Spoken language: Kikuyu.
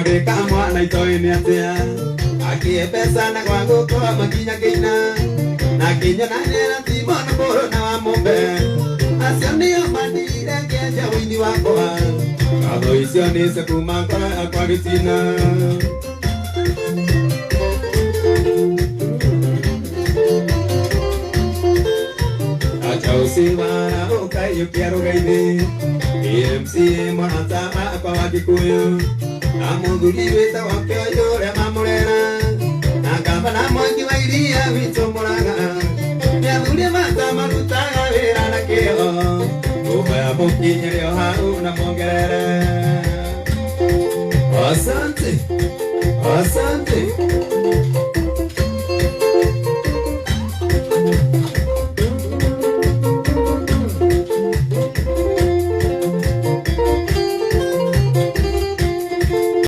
Ndĩ kamwana itoĩ nĩ atĩa akĩe mbeca na gwa gũkoma makinya kĩina na kĩnyona nĩra timona mũrũ na wa mũmbe acio nĩo mandire ngĩanjia ũini wakwa ngatho icio nĩ cia kuma ngoro yakwa gĩtina. Acha ũciwara ũkaiyũkia rũgaithi AMC mũrata wakwa wa Gĩkũyũ na mũthuri wĩtagwo Kĩoyũ ũrĩa mamũrera na ngavana Mwangi wa Iria witũ Mũrang'a nĩ athuri mata marutaga wĩra na kĩo ngũhoya mũkinyĩre o hau na muongerere. Asante, asante.